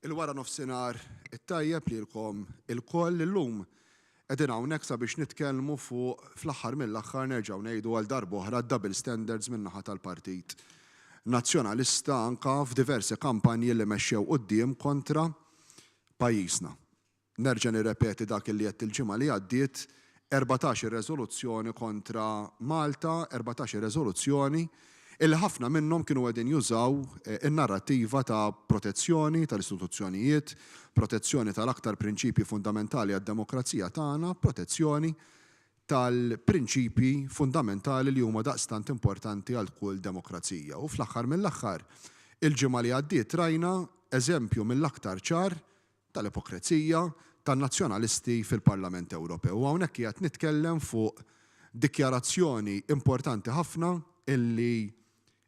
Il-wara nofsinhar it-tajjeb lilkom ilkoll. Illum qegħdin hawnhekk sabiex nitkellmu fuq fl-aħħar mill-aħħar nerġgħu ngħidu għal darb'oħra d-double standards min-naħa tal-Partit Nazzjonalista anke f'diversi kampanji li mexxew quddiem kontra pajjiżna. Nerġa' nirrepeti dak li għedt il-ġimgħa li għaddiet, 14 ir-reżoluzzjoni kontra Malta, 14 ir-reżoluzzjoni illi ħafna minnhom kienu qegħdin jużaw in-narrattiva ta' protezzjoni tal-istituzzjonijiet, protezzjoni tal-aktar prinċipji fundamentali għad-demokrazija tagħna, protezzjoni tal-prinċipji fundamentali li huma daqstant importanti għal kull demokrazija. U fl-aħħar mill-aħħar, il-ġimgħa li għaddiet rajna eżempju mill-aktar ċar tal-ipokrezija tan-Nazzjonalisti fil-Parlament Ewropew. U hawnhekk qiegħed nitkellem fuq dikjarazzjoni importanti ħafna illi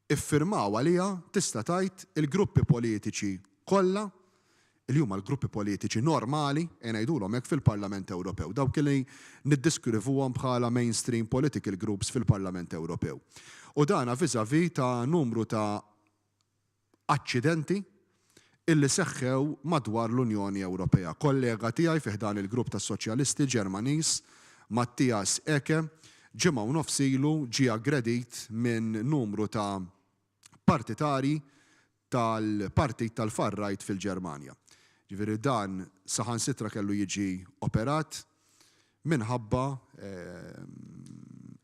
iffirmaw għaliha tista' tgħid il-gruppi politiċi kollha li huma l-gruppi politiċi normali, ejja ngħidulhom hekk, fil-Parlament Ewropew, dawk li niddiskrivuhom bħala mainstream political groups fil-Parlament Ewropew. U dana vis-à-vis ta' numru ta' aċċidenti illi seħħew madwar l-Unjoni Ewropea. Kollega tiegħi fi ħdan il-grupp tas-Soċjalisti Ġermaniż, Matthias Ecke, ġimgħa u nofs ilu ġie aggredit minn numru ta' partitarji tal-partit tal-far right fil-Ġermanja. Ġifieri dan saħansitra kellu jiġi operat minħabba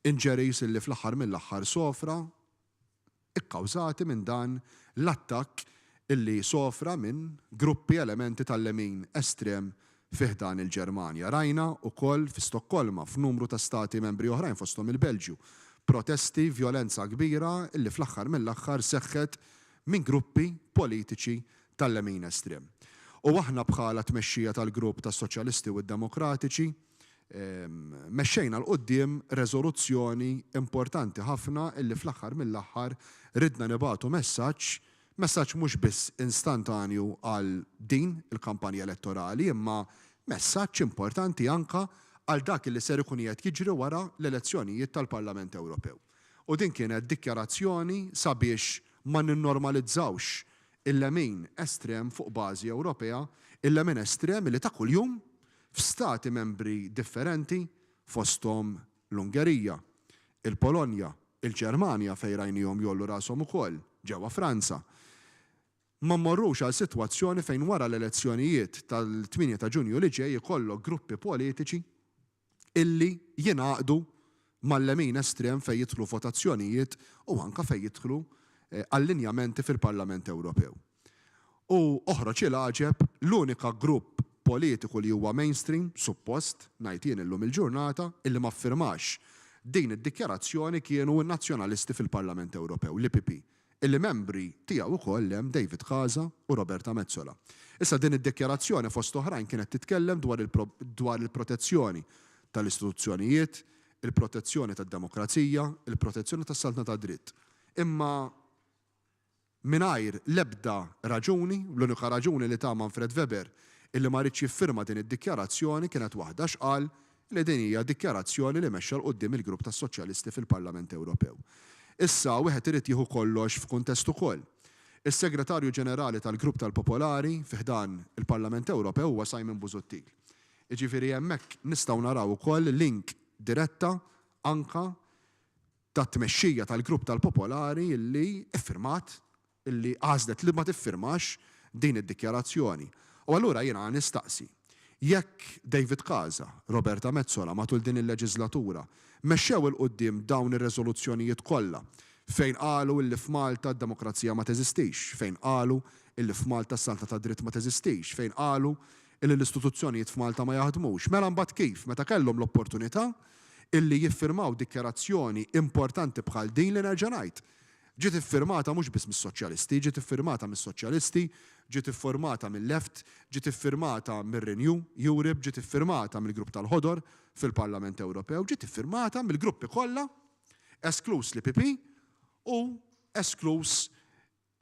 injuries illi fl-aħħar mill-aħħar sofra ikkawżati minn dan l-attakk illi sofra minn gruppi elementi tal-lemin estrem fi ħdan il-Ġermanja. Rajna wkoll fi Stokkolma, f'numru ta' stati membri oħrajn fosthom il-Belġju, protesti, vjolenza kbira illi fl-aħħar mill-aħħar seħħet minn gruppi politiċi tal-lemin estrem. U aħna bħala tmexxija tal-grupp tas-Soċjalisti u d-Demokratiċi, mexxejna 'l quddiem reżoluzzjoni importanti ħafna illi fl-aħħar mill-aħħar ridna nibagħtu messaġġ, messaġġ mhux biss instantanju għal din il-kampanja elettorali imma messaġġ importanti anke għal dak illi ser ikun qiegħed jiġri wara l-elezzjonijiet tal-Parlament Ewropew. U din kienet dikjarazzjoni sabiex ma ninnormalizzawx il-lemin estrem fuq bażi Ewropea, il-lemin estrem illi ta' kuljum f'stati membri differenti fosthom l-Ungerija, il-Polonja, il-Ġermanja fejn rajnihom jgħollu rashom ukoll, ġewwa Franza. Ma mmorrux għal sitwazzjoni fejn wara l-elezzjonijiet tal-8 ta' Ġunju li ġej ikollok gruppi politiċi illi jingħaqdu mal-lemin estrem fejn jidħlu votazzjonijiet u anke fejn jidħlu allinjamenti fil-Parlament Ewropew. U oħroġ il-għaġeb, l-unika grupp politiku li huwa mainstream, suppost, ngħid jien illum il-ġurnata, illi ma ffirmax din id-dikjarazzjoni kienu n-Nazzjonalisti fil-Parlament Ewropew, l-EPP, illi membri tiegħu wkoll hemm David Casa u Roberta Metsola. Issa din id-dikjarazzjoni fost oħrajn kienet titkellem dwar dwar il-protezzjoni tal-istituzzjonijiet, il-protezzjoni tad-demokrazija, il-protezzjoni tas-saltna tad-dritt. Imma mingħajr l-ebda raġuni, l-unika raġuni li ta Manfred Weber illi ma riedx jiffirma din id-dikjarazzjoni kienet waħda għax qal li din hija dikjarazzjoni li mexxa 'l quddiem il-grupp tas-Soċjalisti fil-Parlament Ewropew. Issa wieħed irid jieħu kollox f'kuntest ukoll. Is-Segretarju Ġenerali tal-Grupp tal-Popolari fi ħdan il-Parlament Ewropew huwa Simon Busuttil. Jiġifieri hemmhekk nistgħu naraw ukoll link diretta anke tat-tmexxija tal-Grupp tal-Popolari li ffirmat, li għażlet li ma tiffirmax din id-dikjarazzjoni. U allura jiena nistaqsi, jekk David Casa, Roberta Metsola matul din il-leġiżlatura mexxew 'il quddiem dawn ir-reżoluzzjonijiet kollha fejn qalu illi f'Malta d-demokrazija ma teżistix, fejn qalu illi f'Malta s-saltna tad-dritt ma teżistix, fejn qalu illi l-istituzzjonijiet f'Malta ma jaħdmux, mela mbagħad kif, meta kellhom l-opportunità illi jiffirmaw dikjarazzjoni importanti bħal din li nerġa' ngħid, ġiet iffirmata mhux biss mis-Soċjalisti, ġiet iffirmata mis-Soċjalisti, ġiet iffirmata mil-Left, ġiet iffirmata mir-Renew Europe, ġiet iffirmata mill-Grupp tal-Ħodor fil-Parlament Ewropew, ġiet iffirmata mill-gruppi kollha, eskluż l-EPP u eskluż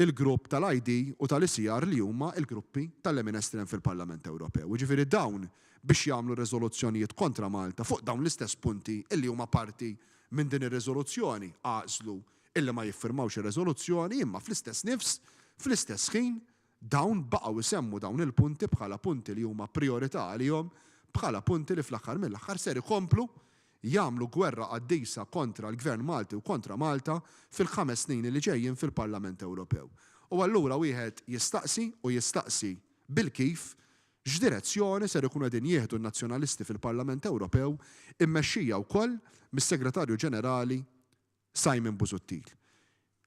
il-grupp tal-ID u tal-ECR li huma l-gruppi tal-lemin estrem fil-Parlament Ewropew. Jiġifieri dawn biex jagħmlu reżoluzzjonijiet kontra Malta fuq dawn l-istess punti illi huma parti minn din ir-reżoluzzjoni għażlu illi ma jiffirmawx ir-reżoluzzjoni imma fl-istess nifs, fl-istess ħin, Dawn baqgħu jsemmu dawn il-punti bħala punti li huma prijorità għalihom, bħala punti li fl-aħħar mill-aħħar ser ikomplu jagħmlu gwerra qaddisa kontra l-Gvern Malti u kontra Malta fil-ħames snin li ġejjin fil-Parlament Ewropew. U allura wieħed jistaqsi u jistaqsi bil-kif x'direzzjoni ser ikunu qegħdin jieħdu n-Nazzjonalisti fil-Parlament Ewropew immexxija wkoll mis-Segretarju Ġenerali Simon Busuttil.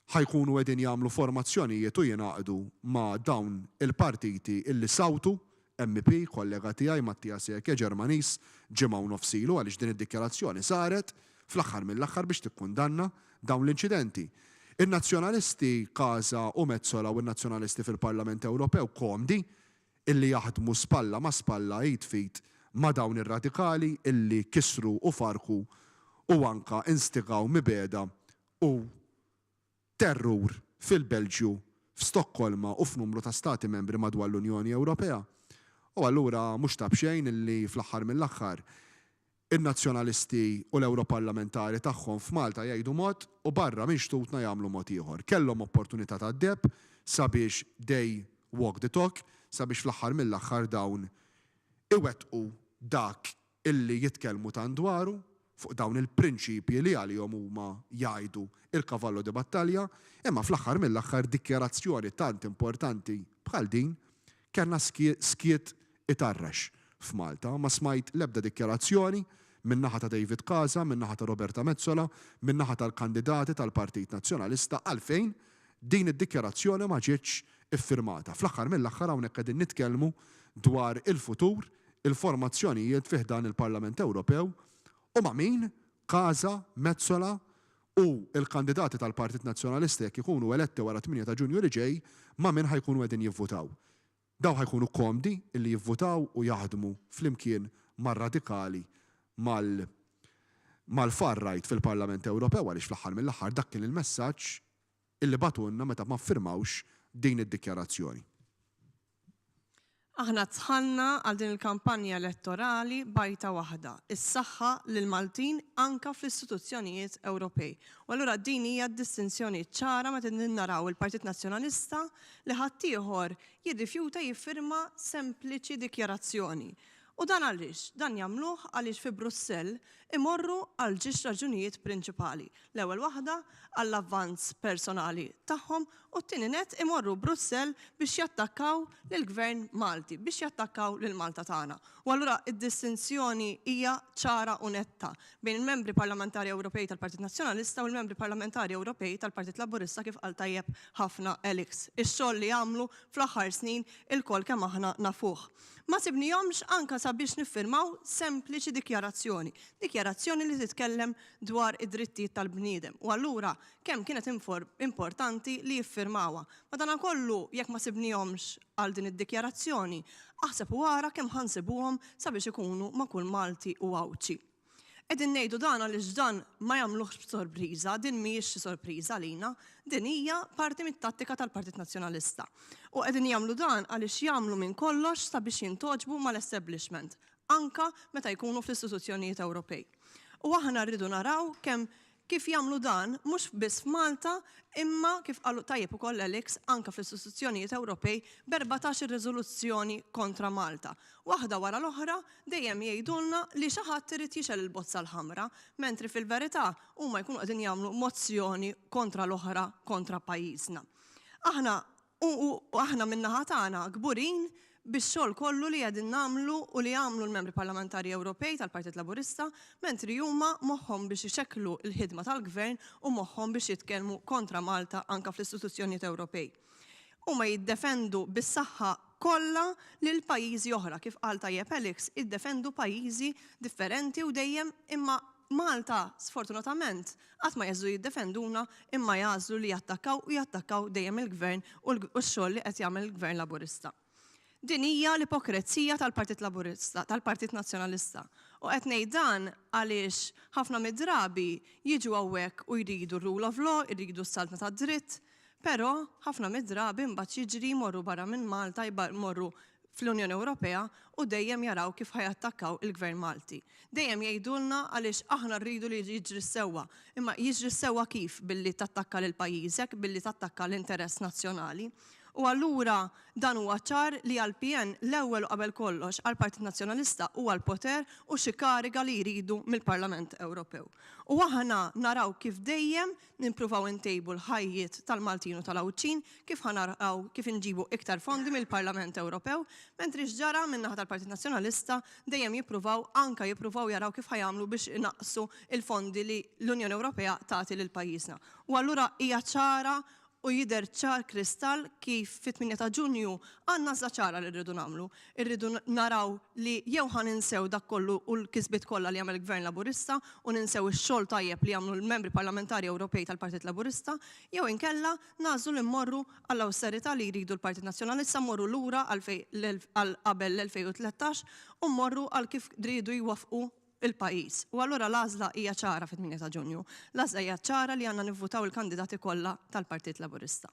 Ħa jkunu qegħdin jagħmlu formazzjonijiet u jingħaqdu ma' dawn il-partiti illi sawtu MEP, kollega tiegħi Mattias Eke, Ġermaniż, ġimgħa u nofs ilu għaliex din id-dikjarazzjoni saret fl-aħħar mill-aħħar biex tikkundanna dawn l-inċidenti. In-Nazzjonalisti Casa u Metsola u n-Nazzjonalisti fil-Parlament Ewropew komdi illi jaħdmu spalla ma' spalla id f'id ma' dawn ir-radikali illi kissru u farrku u anka instigaw mibegħda u terrur fil-Belġju, f'Stokkolma u f'numru ta' Stati Membri madwar l-Unjoni Ewropea. U allura mhux ta' b'xejn illi fl-aħħar mill-aħħar in-Nazzjonalisti u l-Ewroparlamentari tagħhom f'Malta jgħidu mod u barra minn xtutna jagħmlu mod ieħor. Kellhom opportunità tad-deheb sabiex they walk the talk, sabiex fl-aħħar mill-aħħar dawn iwettqu dak illi jitkellmu tant dwaru, fuq dawn il-prinċipji li għalihom huma jgħidu il-cavallo di battaglia, imma fl-aħħar mill-aħħar dikjarazzjoni tant importanti bħal din kellna skiet itarrax f'Malta. Ma smajt l-ebda dikjarazzjoni min-naħa ta' David Casa, min-naħa ta' Roberta Metsola, min-naħa tal-kandidati tal-Partit Nazzjonalista għalfejn din id-dikjarazzjoni ma ġietx iffirmata. Fl-aħħar mill-aħħar hawnhekk qegħdin nitkellmu dwar il-futur, il-formazzjonijiet fi ħdan il-Parlament Ewropew u ma' min Casa, Metsola u l-kandidati tal-Partit Nazzjonalista jekk ikunu eletti wara t-tmienja ta' Ġunju li ġej ma' min ħa jkunu qegħdin jivvutaw. Dawn ħa jkunu komdi illi jivvutaw u jaħdmu flimkien mar-radikali mal mal-far right fil-Parlament Ewropew għaliex fl-aħħar mill-aħħar dak kien il-messaġġ illi bagħtulna meta ma ffirmawx din id-dikjarazzjoni. Aħna dħalna għal din il-kampanja elettorali b'għajta waħda, is-saħħa lill-Maltin anka fl-istituzzjonijiet Ewropej. U allura din hija d-distinzjoni ċara meta naraw il-Partit Nazzjonalista li ħaddieħor jirrifjuta jiffirma sempliċi dikjarazzjoni. U dan għaliex? Dan jagħmluh għaliex fi Brussell imorru għal ġiex raġunijiet prinċipali. L-ewwel waħda għall-avvanz personali tagħhom u t-tieni nett imorru Brussell biex jattakkaw lill-Gvern Malti, biex jattakkaw lil Malta tagħna. U allura d-distinzjoni hija ċara u netta bejn il-Membri Parlamentari Ewropej tal-Partit Nazzjonalista u l-Membri Parlamentari Ewropej tal-Partit Laburista kif qal tajjeb ħafna Alex. Ix-xogħol li għamlu fl-aħħar snin ilkoll kemm aħna nafuh. Ma sibnihomx anke sabiex niffirmaw sempliċi dikjarazzjoni, dikjarazzjoni li titkellem dwar id-drittijiet tal-bniedem u allura kemm kienet importanti li jiffirmawha. Madanakollu jekk ma sibnihomx għal din id-dikjarazzjoni, aħseb u ara kemm ħa nsibuhom sabiex ikunu ma' kull Malti u Għawdxi. Qegħdin ngħidu dan għaliex dan ma jagħmluhx b'sorpriża, din mhijiex xi sorpriża għalina, din hija parti mit-tattika tal-Partit Nazzjonalista. U qegħdin jagħmlu dan għaliex jagħmlu minn kollox sabiex jintgħoġbu mal-establishment, anke meta jkunu fl-istituzzjonijiet Ewropej. U aħna rridu naraw kemm kif jagħmlu dan mhux biss f'Malta imma kif qalu tajjeb ukoll Alex anke fl-istituzzjonijiet Ewropej b'erbatax-il riżoluzzjoni kontra Malta. Waħda wara l-oħra dejjem jgħidulna li xi ħadd irid jixgħel il-bozza l-ħamra, mentri fil-verità huma jkunu qegħdin jagħmlu mozzjoni kontra l-oħra kontra pajjiżna. Aħna U aħna min-naħa tagħna kburin bix-xogħol kollu li qegħdin nagħmlu u li għamlu l-Membri Parlamentari Ewropej tal-Partit Laburista, mentri huma moħħhom biex ixekklu l-ħidma tal-Gvern u moħħhom biex jitkellmu kontra Malta anke fl-istituzzjonijiet Ewropej. Huma jiddefendu bis-saħħa kollha lil pajjiżi oħra, kif qal tajjeb Alex, iddefendu pajjiżi differenti u dejjem imma Malta, sfortunatament, qatt ma jgħażlu jiddefenduna imma jagħżlu li jattakkaw u jattakkaw dejjem il-Gvern u x-xogħol li qed jagħmel il-Gvern Laburista. Din hija l-ipokrezija tal-Partit Laburista, tal-Partit Nazzjonalista. U qed ngħid dan għaliex ħafna mid-drabi jiġu hawnhekk u jridu r-rule of law, iridu s-saltna tad-dritt, però ħafna mid-drabi mbagħad jiġri jmorru barra minn Malta, jmorru fl-Unjoni Ewropea u dejjem jaraw kif ħa jattakkaw il-Gvern Malti. Dejjem jgħidulna għaliex aħna rridu li jiġri s-sewwa. Imma jiġri s-sewwa kif? Billi tattakka lil pajjiżek, billi tattakka l-interess nazzjonali. U allura dan huwa ċar li għall-PN l-ewwel u qabel kollox għall-Partit Nazzjonalista huwa l-poter u xi kariga li jridu mill-Parlament Ewropew. U aħna naraw kif dejjem nippruvaw intejbu l-ħajjiet tal-Maltin u tal-Għawdxin, kif ħa naraw kif inġibu iktar fondi mill-Parlament Ewropew, mentri x'ġara min-naħa tal-Partit Nazzjonalista dejjem jippruvaw anke jippruvaw jaraw kif ħa jagħmlu biex inaqqsu l-fondi li l-Unjoni Ewropea tagħti lil pajjiżna. U allura hija ċara u jidher ċar kristall kif fit-8 ta' Ġunju għandna għażla ċara li rridu nagħmlu. Irridu naraw li jew ħa ninsew dak kollu u l-kisbiet kollha li għamel il-Gvern Laburista u ninsew ix-xogħol tajjeb li għamlu l-Membri Parlamentari Ewropej tal-Partit Laburista, jew inkella nagħżlu li mmorru għall-awsterità li jridu l-Partit Nazzjonalista, mmorru lura għal qabel l-2013 u mmorru għal kif riedu jwaffqu il-pajjiż. U allura l-għażla hija ċara fit-8 ta' Ġunju. L-għażla hija ċara li għandna nivvutaw il-kandidati kollha tal-Partit Laburista.